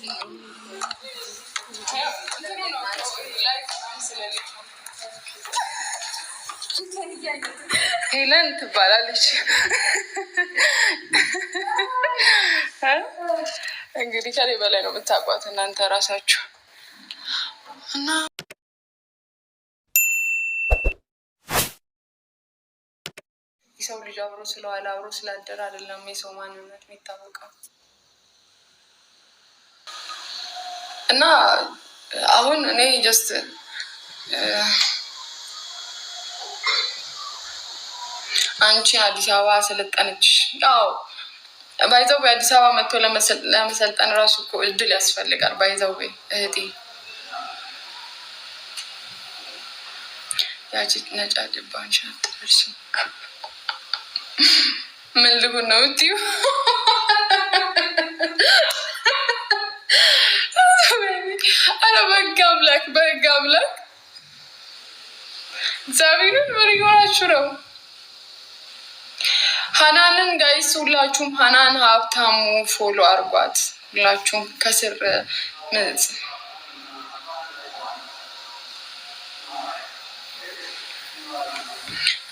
እንትኑ ነው live ምናምን ስለሌለ ሄለን ትባላለች። እንግዲህ ከኔ በላይ ነው የምታውቋት እናንተ ራሳችሁ እና የሰው ልጅ አብሮ ስለዋለ አብሮ ስላደረ አይደለም የሰው ማንነት የሚታወቀው። እና አሁን እኔ just አንቺ አዲስ አበባ ሰለጠነች። አዎ፣ by the way አዲስ አበባ መጥቶ ለመሰልጠን ራሱ እኮ እድል ያስፈልጋል። By the way እህቴ፣ ያቺ ነጫ ድባንሽ አትደርሽም። ምን ልሁን ነው እትዩ? አረ በህግ አምላክ፣ በህግ አምላክ፣ እግዚአብሔርን ምን እየሆናችሁ ነው? ሀናንን guys፣ ሁላችሁም ሀናን ሀብታሙ follow አርጓት። ሁላችሁም ከስር ምጽ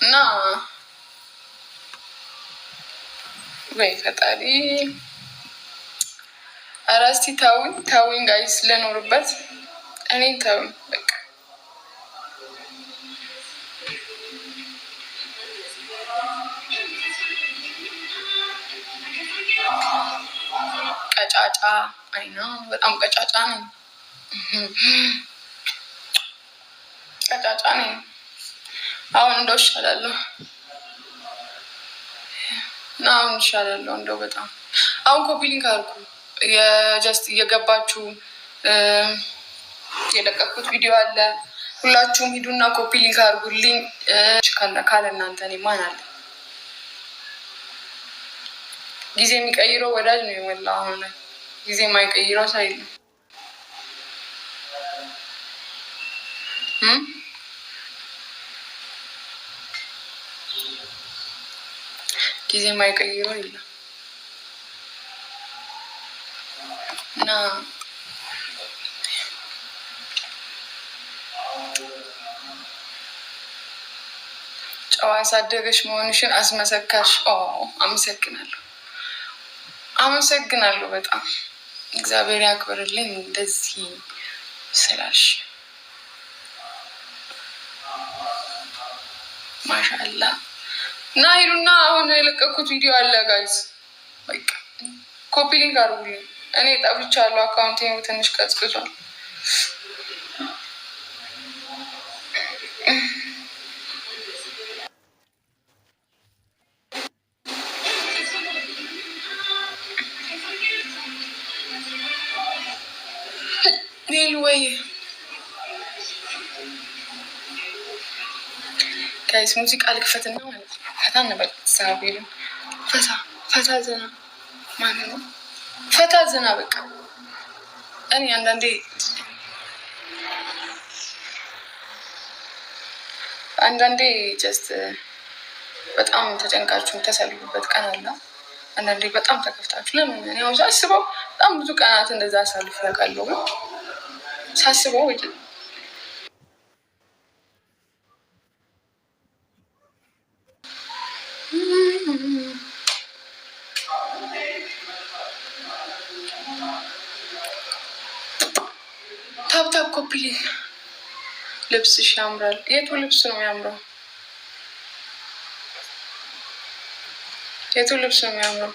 እና ወይ ፈጣሪ፣ ኧረ እስቲ ተውኝ፣ ተውኝ guys፣ ልኖርበት። እኔን ተውኝ በቃ። ቀጫጫ አይና በጣም ቀጫጫ ነኝ፣ ቀጫጫ ነኝ። አሁን እንደው እሻላለሁ እና አሁን እሻላለሁ እንደው በጣም። አሁን copy link አድርጉ። የ just እየገባችሁ የለቀኩት ቪዲዮ አለ። ሁላችሁም ሂዱና copy link አድርጉልኝ። ካለ እናንተ እኔ ማን አለ? ጊዜ የሚቀይረው ወዳጅ ነው የሞላ። አሁን ላይ ጊዜ የማይቀይረው ሰው የለም። ጊዜ የማይቀይረው የለም እና ጨዋ ያሳደገሽ መሆንሽን አስመሰካሽ። አመሰግናለሁ፣ አመሰግናለሁ በጣም፣ እግዚአብሔር ያክብርልኝ እንደዚህ ስላልሽ። ማሻአላ። እና ሂዱና አሁን የለቀኩት ቪዲዮ አለ guys፣ በቃ copy link አድርጉልኝ። እኔ ጠፍቻለሁ፣ account ኤ ትንሽ ቀዝቅዟል። ኔል ወይ guys፣ ሙዚቃ ልክፈትና ማለት ነው። ፈታ እንበል፣ እግዚአብሔርን ፈታ ፈታ ዘና ማለት ነው። ፈታ ዘና በቃ። እኔ አንዳንዴ just በጣም ተጨንቃችሁ የምታሳልፉበት ቀን አለ። አንዳንዴ በጣም ተከፍታችሁ፣ ለምን እኔ አሁን ሳስበው በጣም ብዙ ቀናት እንደዛ አሳልፍ ያውቃለሁ። ግን ሳስበው tap tap copy። ልብስሽ ያምራል። የቱ ልብስ ነው የሚያምረው? የቱ ልብስ ነው የሚያምረው?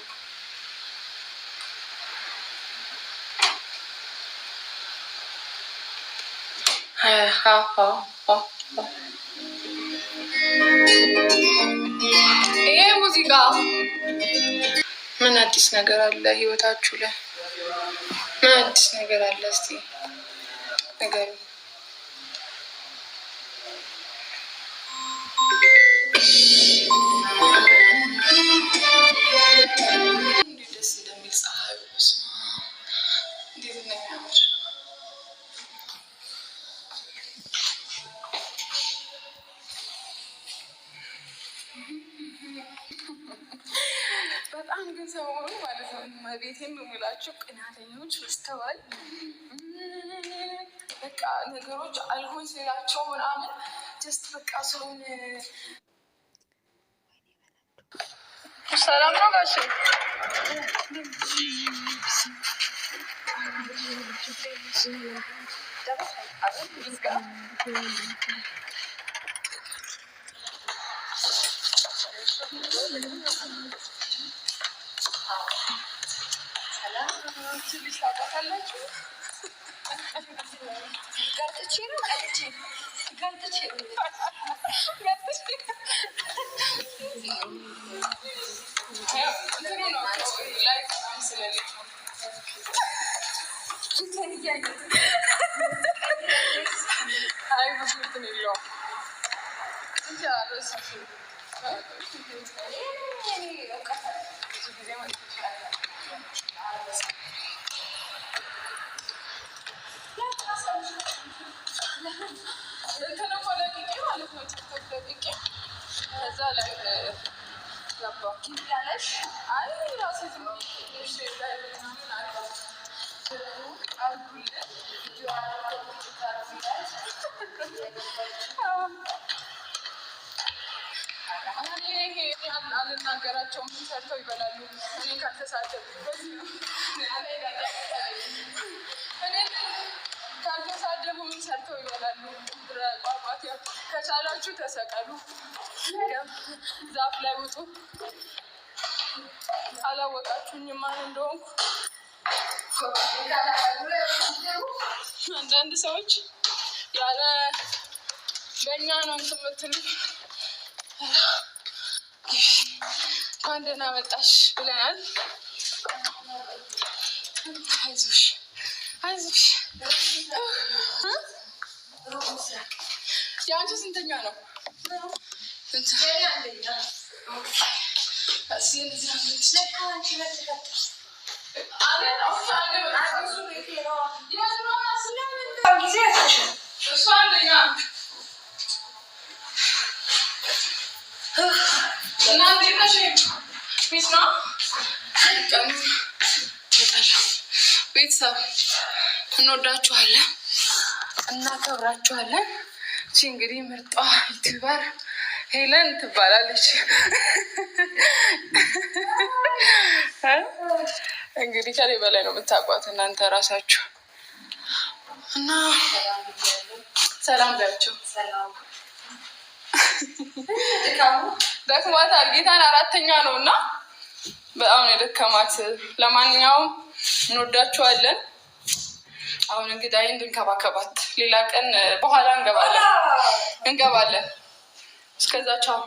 ይሄ ሙዚቃ። ምን አዲስ ነገር አለ ህይወታችሁ ላይ? ምን አዲስ ነገር አለ? እስቲ ንገሩኝ። እንዴት ደስ እንደሚል ፀሐዩ! በስመ አብ፣ እንዴት እንደሚያምር! በጣም ግን ሰሞኑን ማለት ነው ቤቴን ነው የምላችሁ፣ ቅናተኞች በዝተዋል። በቃ ነገሮች አልሆን ሲላቸው ምናምን just በቃ ሰውን ሰላም ነው ጋሼ። ትንሽ ታውቃታላችሁ። ጋርጥቼ ነው ቀልቼ ጋርጥቼ እንትኑ ነው live ምናምን ስለሌለ ነው። አይ ብዙ እንትን የለውም። እንጃ ረሳሽ። ብዙ ጊዜ ማለት ይችላል። እንትን እኮ ለቅቄ ማለት ነው፣ ቲክቶክ ለቅቄ ከዛ ላይ ገባሁ። አይ ራሴ ዝም ብዬ ላይ ምናምን አልገባም። አድርጉልን። እኔ ይሄ አልናገራቸውም። ምን ሰርተው ይበላሉ? እኔ ካልተሳደብኩ በዚህ ነው። እኔ ካልተሳደቡ ምን ሰርተው ይበላሉ? ቋቋት ከቻላችሁ ተሰቀሉ፣ ዛፍ ላይ ውጡ። አላወቃችሁኝም ማን እንደሆንኩ። አንዳንድ ሰዎች ያለ በእኛ ነው እንትን የምትሉ። እንኳን ደህና መጣሽ ብለናል። አይዞሽ አይዞሽ። የአንቺ ስንተኛ ነው? ስንት? እሱ አንደኛ እና እንዴት ነሽ? peace ነው። ቀኑ ቤተሰብ እንወዳችኋለን፣ እናከብራችኋለን። እቺ እንግዲህ ምርጧ YouTuber ሄለን ትባላለች። እንግዲህ ከኔ በላይ ነው የምታውቋት እናንተ ራሳችሁ እና ሰላም በያቸው። ደክሟታል። ጌታን አራተኛ ነው እና በጣም ነው የደከማት። ለማንኛውም እንወዳችኋለን። አሁን እንግዲህ እንድንከባከባት ሌላ ቀን በኋላ እንገባለን እንገባለን። እስከዛ ቻው።